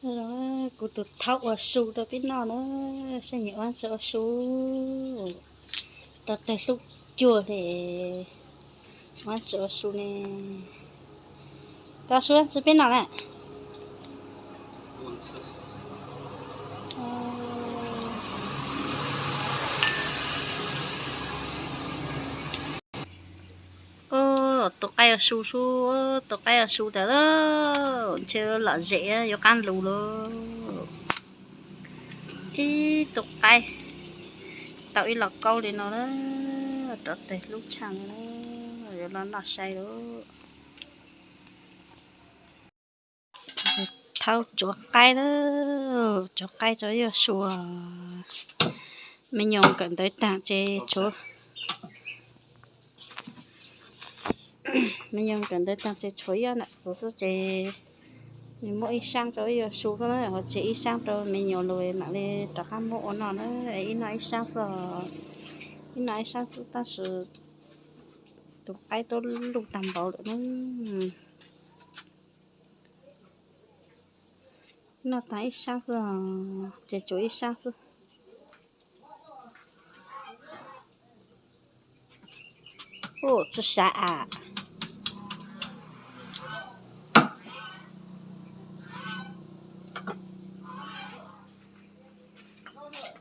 Kuv tus thaub ua su rau peb noj na, saib nyias ua tsi ua su. Rau tawg hlub cuag li, ua tsi ua su ne. Koj su tsi peb noj na. Tus qaib ua su su, tus qaib ua su tas lawm, ntshe lom zem yuav qab lug lauj. Ib tug qaib tau ib los kaub li no na, rov tawg hlub tshaj li na, yuav los noj sai lauj. Thaub tsuav qaib na, tsuav qaib rau ib ua su. Me nyuam kawm ntawv tag ces tshuav, me nyuam kawm ntawv tag ces tshuav ib nam txiv xwb ces nws muab ib sab rau ib ua su xwb na, ho tseg ib sab rau me nyuam lus mam li rov qab muab ua noj na, ib noj ib sab xwb, ib noj ib sab xwb tab sis tus qaib tuab luj tag npaum lawm na. Noj tag ib sab xwb, ces tshuav ib sab xwb. Ua tsi sav as,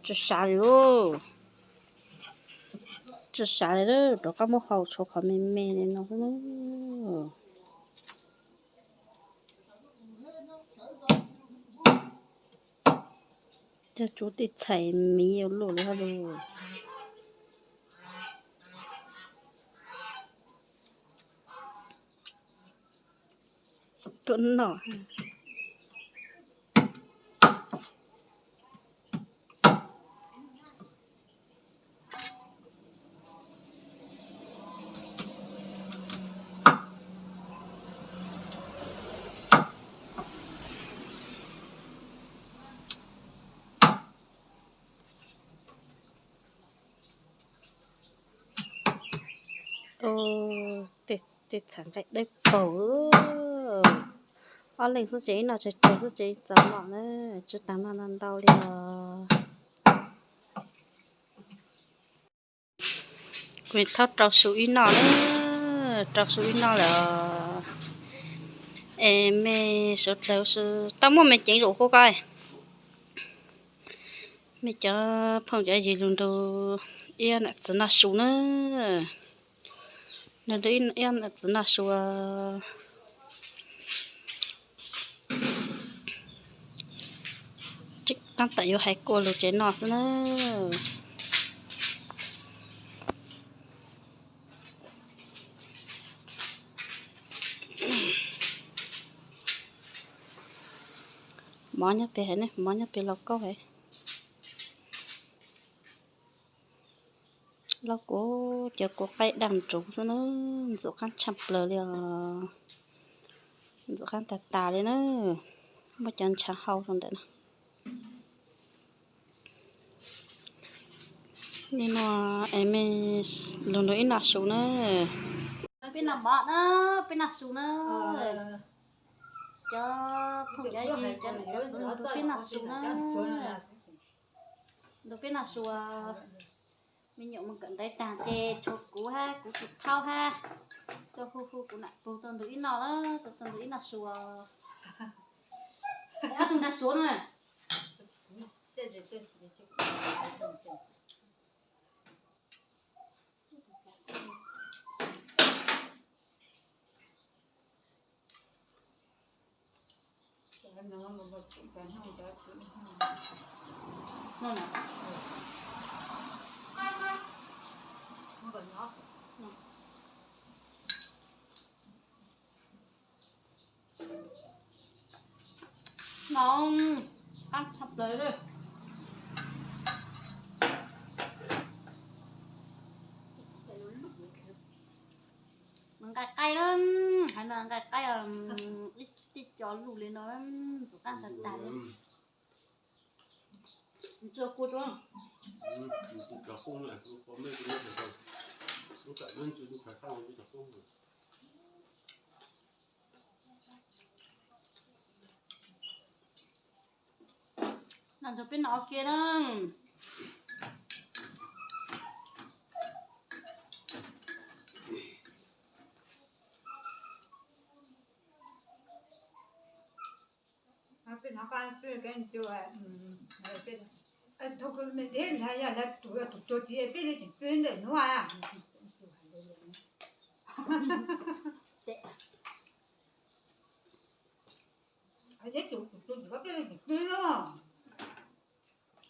tsi sav li lauj, tsi sav li lauj, rov qab muab hau tshuav qhov me me li no xwb. Cog tsuv tej txhais miv ua luaj li hab lauj. Tuaj noj. Tej txhais nqaij dawb paug. Ob leeg xwb ces ib noj tsawg tsawg xwb ces txaus noj na, tsi tas noj ntau li os. Kuv thaub rau su ib noj na, rau su ib noj lawm. Es me suav dlawg tau muaj me ceev zaum kuv ko. Mej cov phooj cov ywg lug nrug ib nam txiv noj su na, nrug ib nam txiv noj su. Tab tom yuav hais kuaj lug tsev noj xwb na. Mov nyob pem hais ne, mov nyob pem lauj kaub hais. Lauj kaub cov kua qaib daj ntsuv xwb na, ntxim qab tshaj plaws li os. Ntxim qab tag tas li na, muab cov ntshav hau rau ntawm no. Li no es mej lug nrug ib noj su na. Peb noj mov na, peb noj su na. Cov phooj cov ywg, cov nam cov txwv nrug peb noj su na. Nrug peb noj su. Me nyuam mus kawm ntawv tag ces tshuav kuv hab kuv tus thaub hab, coj hu hu kuv nam pug tuaj nrug ib noj, tuaj nrug ib noj su. Ob tug nrug suav na. No, qab tshaj plaws li. Nqaij qaib, hais no nqaij qaib, ib tij co luj li no, ntxim qab tag tag li. Tso kua rau. Nrog peb noj ua ke na.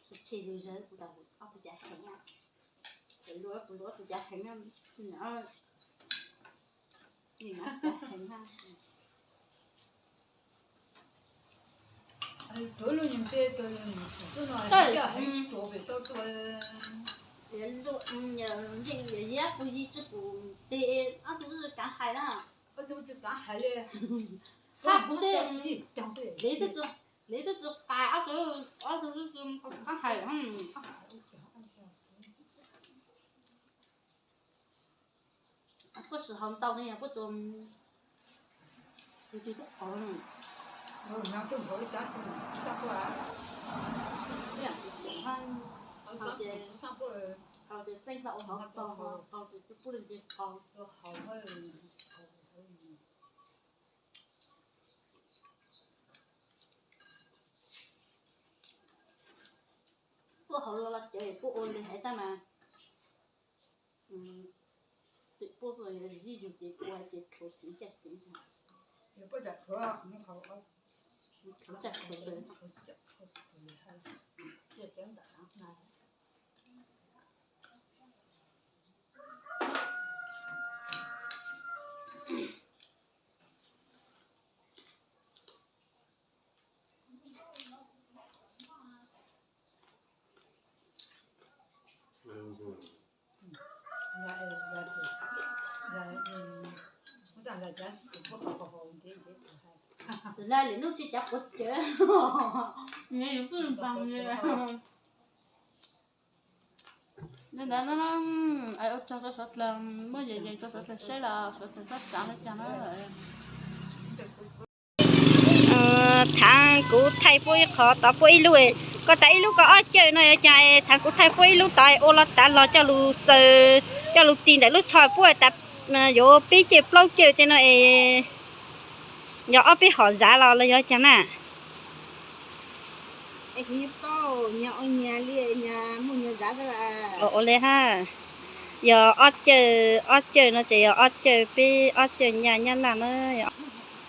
Sib tshe zus zawg kuv tau ob tug cav heev na. Kuv luav kuv luav tus cav heev na. Nim no cav heev na. Tuav lub nyuag npe tus tuav no, tuav pem sau tuaj. Ziab kuv yig tsi pum tes ob tug tsi kaav hais na. Ob tug tsi kaav hais li. Txhob kuv seb, lev twb tsi qais ob tug, ob tug tsi kaav hais. Puab sim haus ntau ne, puab tsuas tus twg tub qov. Haus ces txeej tau ua hauv tog, haus ces tub pub leej twg qov. Puab haus los los cawv puab ua li hais tab mas, puab yog zij zug ces ua ces rhuav ceev caj ceev. Rhuav caj rhuav. Tus laj lwm hnub tsis cav quav cawv, nws yus pheej npaag li. Li ntawd no, ua tsaug rau suav dlawg, muab yees yees rau suav dlawg saib los suav dlawg txhob xav li cas na. Thaav kuv thaij puab ib qho, tov puab ib lub, koj tas ib lub koj ob cawg no yog cas es thaav kuv thaij puab ib lub tod ua los tav los coj lug xaws, coj lug ti ntawm lub tsho puab tas yuav peb cawg plaub cawg tej no es yog ob peb hom zav los los yog cas na. Ua li hab, yog ob cawg, ob cawg no ces yog ob cawg peb, ob cawg nyaj nyab laj na,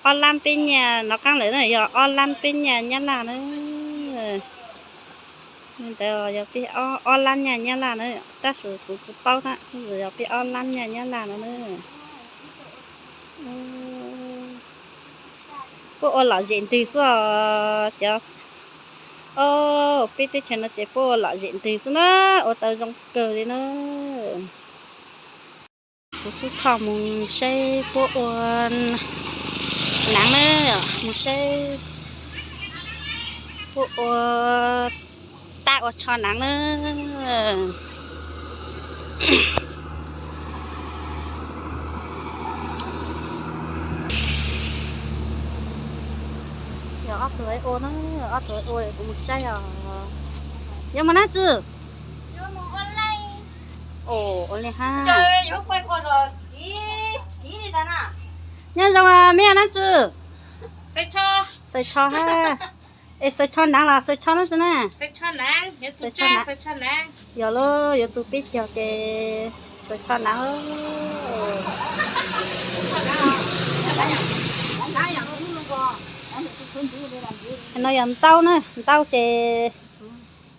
ob lab peb nyaj no qaab lawm na, yog ob lab peb nyaj nyab laj na. Ntawd yog peb ob lab nyaj nyab laj na, tab sis kuv tsis paub na, yog peb ob lab nyaj nyab laj no na. Puab ua lom zem ntws xwb os cov. Peb teb chaws no ces puab ua lom zem ntws xwb na, ua tau zoo kawg li na. Kuv xub thoj mus saib puab ua naav na, mus saib puab ua tab ua tsho naav na. Yog ob tug ua na, ob tug ua kuv mus saib os. Yuav mus nab tsi? Ua li hab. Nyob zoo, meb nab tsi? Xaws tsho hab. Es xaws tsho naav los xaws tsho nab tsi na? Yog lub yuav txug peb caug ces xaws tsho naav. No yog ntaub na, ntaub ces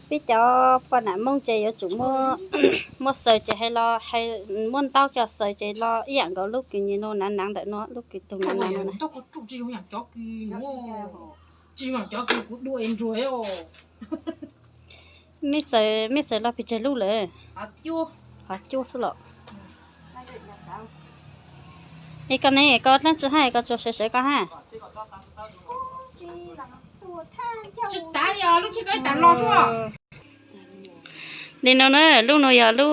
peb cov poj nam Moob ces yuav tsum muab xaws ces hais los muab ntaub coj xaws ces los ib yam nkaus lub kws nyuag no naav naav ntawm no, lub kws tug naav naav no. Meb xaws, meb xaws los pes tsawg lub lawm? Hov cuaj xwb los. Es koj ne, koj dlaab tsi hab koj tsuas sawv sawv koj hab? Li no na, lub no yog lub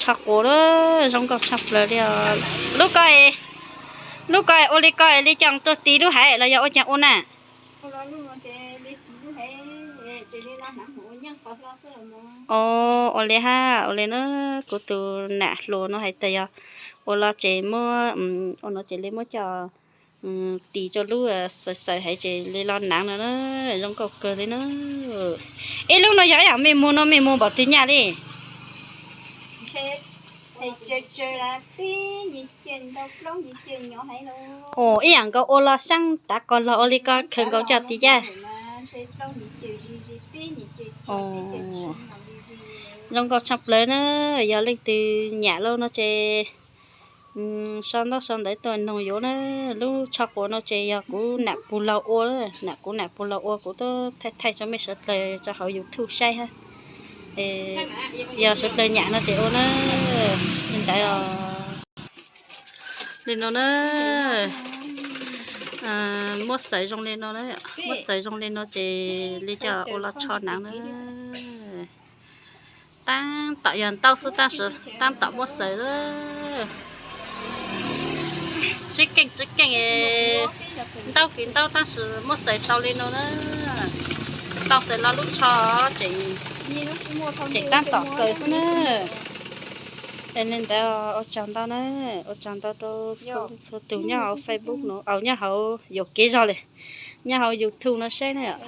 tsho quav lawm, zoo nkauj tshaj plaws li os. Lub ko, lub ko ua li ko li coj tuaj tiv lub haiv los yog ua caag ua na? Ua li hab, ua li na, kuv tus nam hluas no hais tias yog ua los ces muab, ua no ces li muab coj tis rau lub xaws xaws heev ces li los naav no na, zoo nkauj kawg li na. Ib lub no yog ib yam me muag no, me muag npaum twg nyaj li? Ua ib yam nkaus ua los saab tav qos los ua li ko khaws nkaus coj tis yaj. Zoo nkauj tshaj plaws na, yog leej twg nyam lawm no ces sau ntaub sau ntawv tuaj noog yuav na. Lub tsho quas no ces yog kuv nam pug laug ua, nam kuv nam pug laug ua, kuv twb thaij thaij rau mej sawv dlawg rau hauv YouTube saib hab. Yog sawv dlawg nyam no ces ua na. Li ntawd os. Li no na, muab xaws zoo li no, muab xaws zoo li no ces li coj ua los tsho naav na. Taab tom yog ntaub xwb tab sis taab tom muab xaws lawm. Sib keej sib keej, ntaub kev ntaub tab sis muab xaws tau li no na. Tau xaws los lub tsho tseem, tseem taab tom xaws xwb na. Es li ntawd ua tsaug ntau na, ua tsaug ntau rau txhua tug nyob hauv Facebook no, au nyob hauv yuam kev zog li, nyob hauv YouTube no saib na yom.